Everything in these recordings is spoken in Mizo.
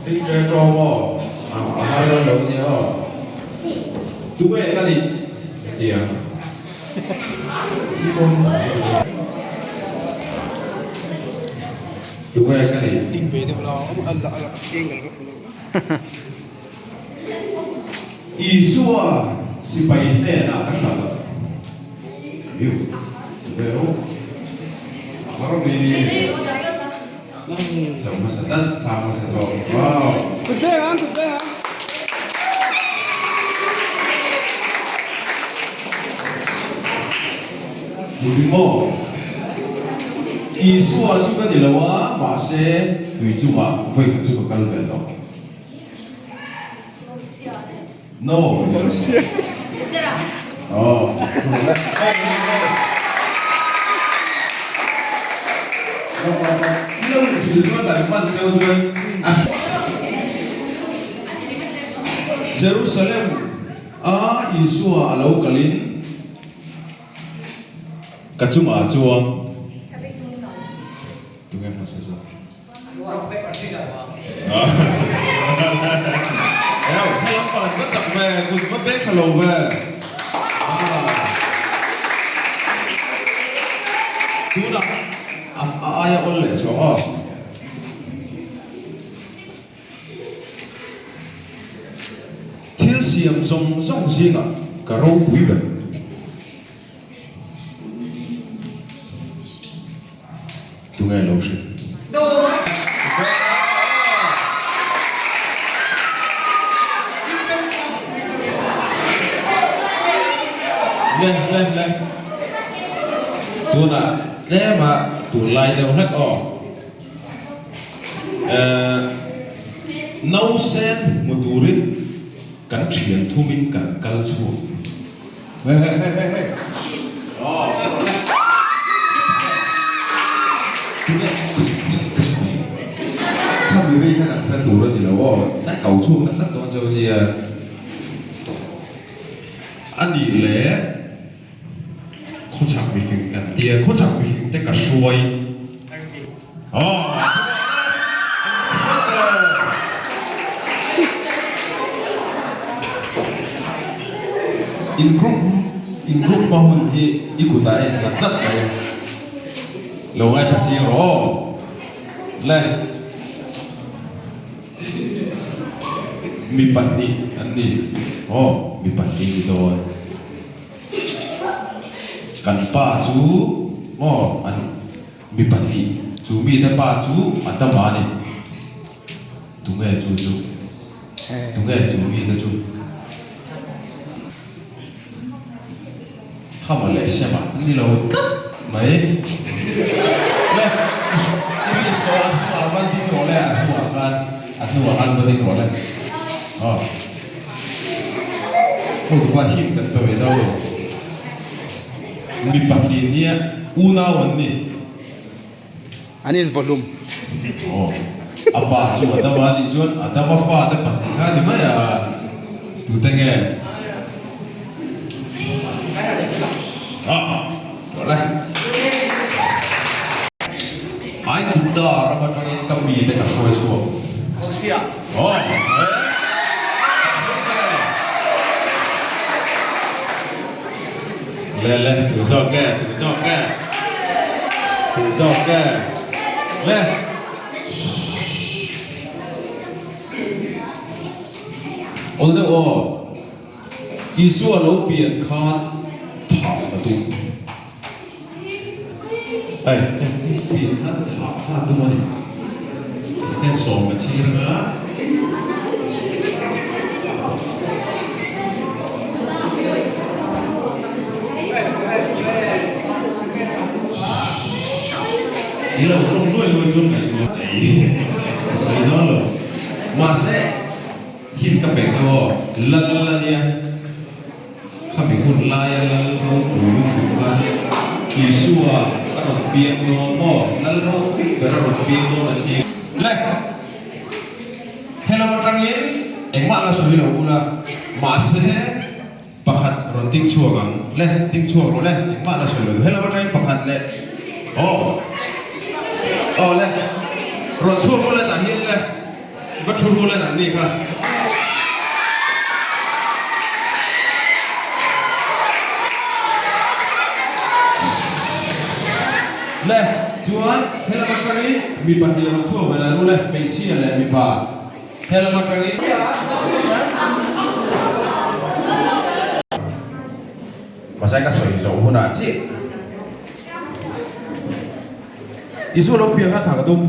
Ring ṭe ṭawm aw, a har dawn lo ania aw. Tunge ka nih? Ka ti a. Tunge ka nih? Isua sipai hnenah ka hral a. Isua chu ka ni lo a, mahse tui chungah vawi khat chu ka kal ve tawh. No. Oh. Jerusalem a Isua a lo kalin ka chungah chuan tunge hmasa zawk? Thil siam zawng zawng zingah ka ropui ber. Tunge lo hrilh? Le le le Tunah tlema tunlai deuh hlek aw. Eh Nausen hmu turin kan thian thumin kan kal chhuak. Hey hey hey hey hey Khami ri kha kan hre tur a ni lo aw, kan ko chhuak tak tak dawn chauh nia. A nih leh khawchhak mifing kan tia, khawchhak mifing te ka hruai. In group in group hma hun hi i kutah a innghat tlat mai. Lo ngaithla chiang rawh aw. Le. Mi pahnih an ni. Aw mi pahnih ni dawn. Kan pa chu maw an. Mi pahnih, chu mite pa chu a dam a ni. Tunge chu chu? Tunge chu mite chu? Hama leh Sema an ni lo tlat mai. Le, i miss tawh a hnuah va ding rawh le, a hnuah khan, a hnuah khan va ding rawh le. Aw. Hotupa hit kan pe ve deuh lo. Mi pahnih nia unau an ni. An invaw hlum. Aw, a pa chu Adama a nih chuan Adama fate pahnih kha a ni mai a, tute nge? Ah, tawh le. Aigupta ram atangin ka mite ka hruai chhuak. Aw. Le le, tu zawk nge, tu zawk nge, tu zawk nge, le. Awl deuh aw, Isua lo pian khan thah a tum. Hei, pian khan thah kha a tum a ni. Second sawm ka chhir anga. I lo tawng luai luai chuan ngaihtuah ei ka sawi dawn lo. Mahse, hit ka pek chu aw, lal a nia. Khami hun laia lal ropui lutuk khan Isua a rawn piang dawn maw? Lal ropui ber a rawn piang dawn a ti. Le! Helam atangin engmah la sawi lo ula, mahse pakhat rawn ding chhuak ang. Le, ding chhuak rawh le, engmah la sawi lo duh. Helam atangin pakhat le, aw, aw le, rawn chhuak ula tah hian le. Va thu rul an ni kha. Le, chuan helam atangin mipa hniam an chhuak ve la rul e, hmeichhia leh mipa helam atangin. Mahse ka sawi zawh hunah chiah. Isua lo piang a tha ka tum.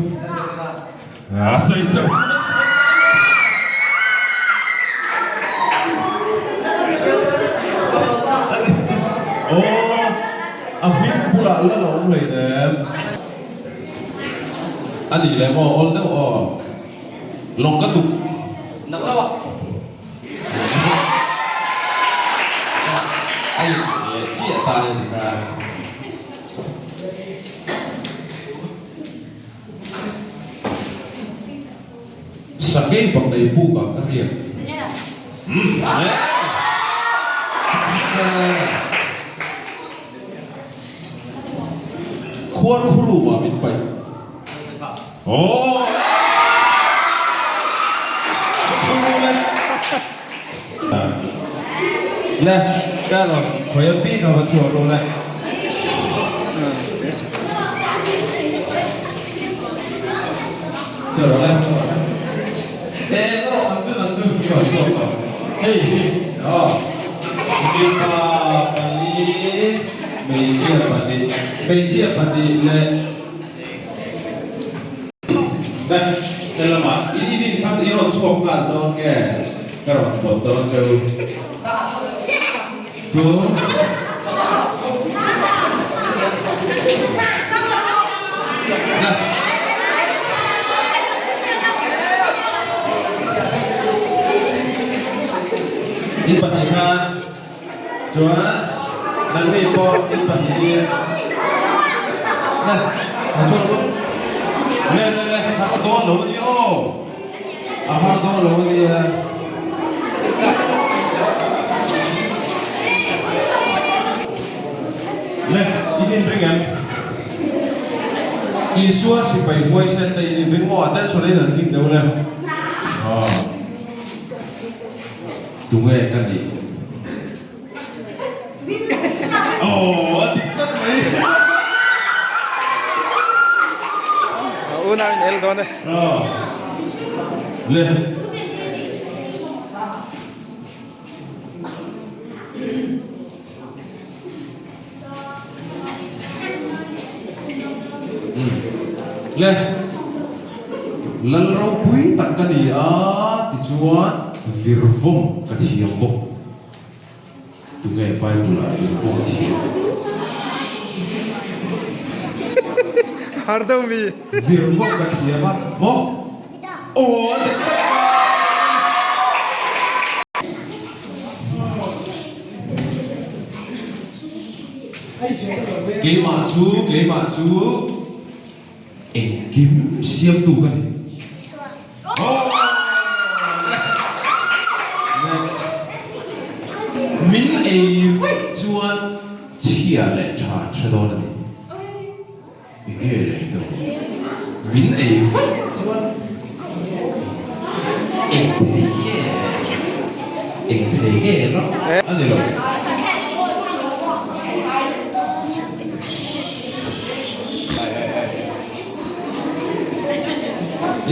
A sawi zawh. Aw, a hming bulah la lo awm hlei nem. A nih leh maw awl deuh aw. Lawng ka tuk. Nang lo a. A in leh chiah ta a ni kha. Sakei paknei puk ah ka riak. Khuar khurum ah min paih. Le, ka rawn khawi a bik a va chhuak rawh le. Chhuak rawh le. E, no, an chu an chu i rawn chhuak tawh. Hei hi, aw. Mipa pali, hmeichhia pahnih, hmeichhia pahnih leh. Dah he lamah i din khan i rawn chhuak nghal dawn nge ka rawn pawt dawn che u chu. Dah. In pahnih khan Chuan nangni pawh in pahnihin le a chuan rawh le le le a har dawn lo a ni aw a har dawn lo a nia. Le in inring em? Isua sipai huaisen te in inring maw? A tension in an ding deuh le. Aw. Tunge ka nih? Aww a dik tak mai. A unau in el dawn e. Aw le. Le, Lal ropui tak ka ni a tichuan virvawm ka thiam bawk. Tunge Bible-ah virvawm thiam? Har deuh mi. Virvawm ka thiam a maw? Aw a ti tlat mai. Keimah chu, keimah chu engkim siamtu ka ni. Next. Min ei vaih chuan chhia leh tha an hre dawn a ni. Enge leh deuh min ei vaih chuan eng thei nge eng thei nge rawh a ni lo.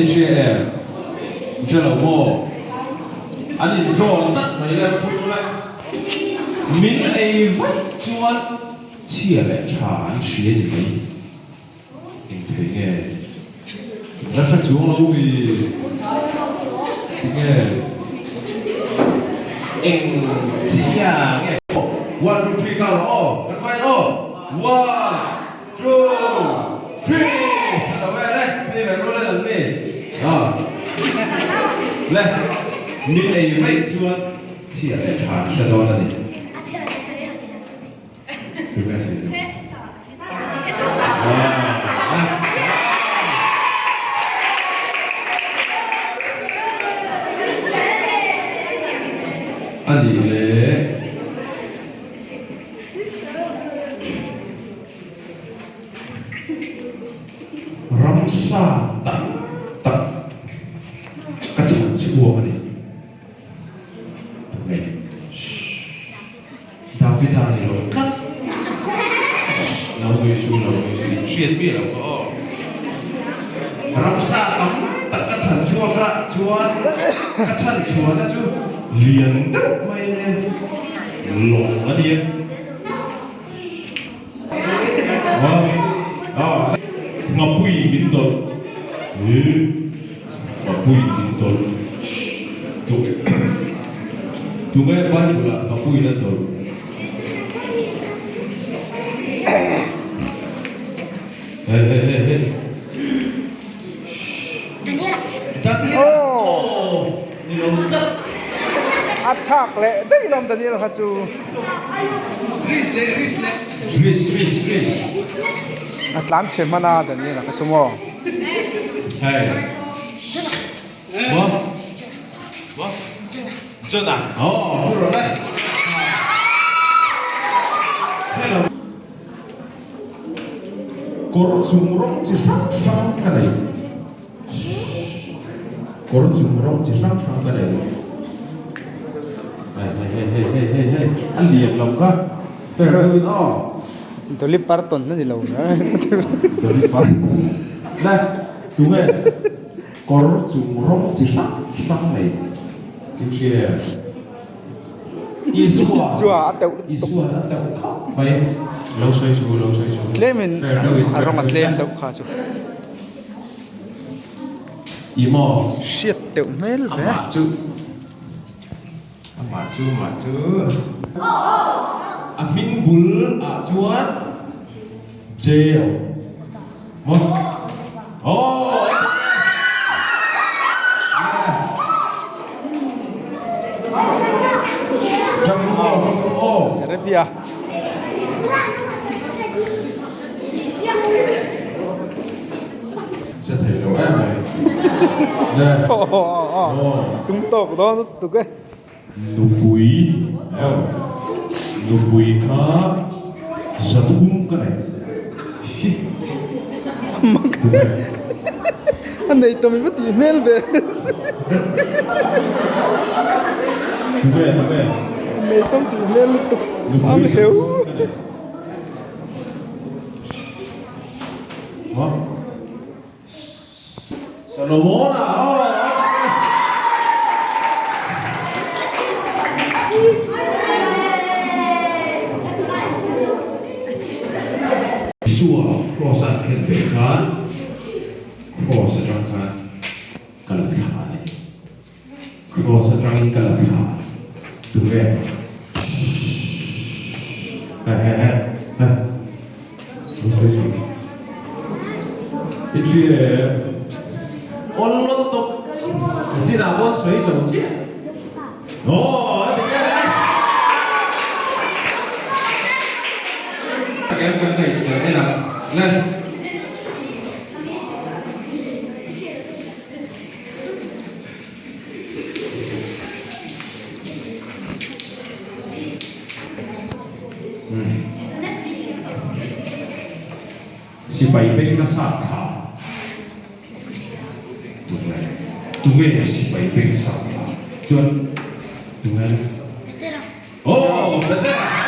In hria em? In hre lo maw? An in draw tlat mai le va fuih ula. Min ei vaih chuan Chhia leh tha an hria ni mai. Eng thei nge? La hre chuang lo mi. Tinge? Eng chhia nge? One two three kar rawh aw. Kan vai aw. One two three. Hre lo e le. Phei ve rual en an ni. Ah. Le. Min ei vaih chuan chhia leh tha an hre dawn a ni. A nih leh ramsa tak tak. chhuak a ni. Tunge? Shh. Davida ni lo tlat. Shh. Lo nui su, lo nui su. In hriat miah lo kha aw. Ramsa tam tak ka chhan chhuak a, chuan ka chhan chhuahna chu lian deuh mai a nia. Lawng a nia. Ngapui min tawlh Ngapui min tawlh Tunge Bible ah ngapui na tawlh Hey hey hey hey Daniel oh ni lo tlat. A chhak leh daih lawm Daniel kha chu. Risk risk risk. A tlan chhe hman a Daniel kha chu maw. Hey. Maw. Maw. Jonah. Oh, thu rawh le. Hello. Kawr chung rawng chi hrang hrang ka nei. Kawr chung rawng chi hrang hrang ka nei. Hei hei hei hei hei hei a lian lo ka fair deuhin aw. Dolly Parton a ni lo na. Dolly Parton. Le tunge kawr chung rawng chi hrang hrang nei in hria em? Isua Isua a teuh lutuk. Isua a teuh khawp mai. Lo sawi chu, lo sawi chu. Tlemin a rawng a tlem deuh kha chu. I maw? Hriat teuh hmel ve. Amah chu, amah chu, amah chu. A hming bul ah chuan J a awm. Maw? Aw! Ṭang rawh aw, ṭang rawh aw. Serebia. Hre thei lo em mai. Le. Tum tawk dawn lutuk e. Nupui eo nupui kha zathum ka nei hi tunge. A nei tawm i va tih hmel ve. Tunge tunge. A nei tawm tih hmel lutuk. Nupui zathum ka nei. Maw. Solomona aw Isua kraws a an khen ve khan kraws atang khan ka la thla a ni. Kraws atangin ka la thla tunge? He he he he Lo sawi sawi I hria em? Awn lawt tawp chinah pawh an sawi zo chiah. Aw a ti vel e. Em kan ngaihtuah en ang le. Sipai beng nasa kha tunge tunge sipai beng sa kha chuan tunge aw Petera.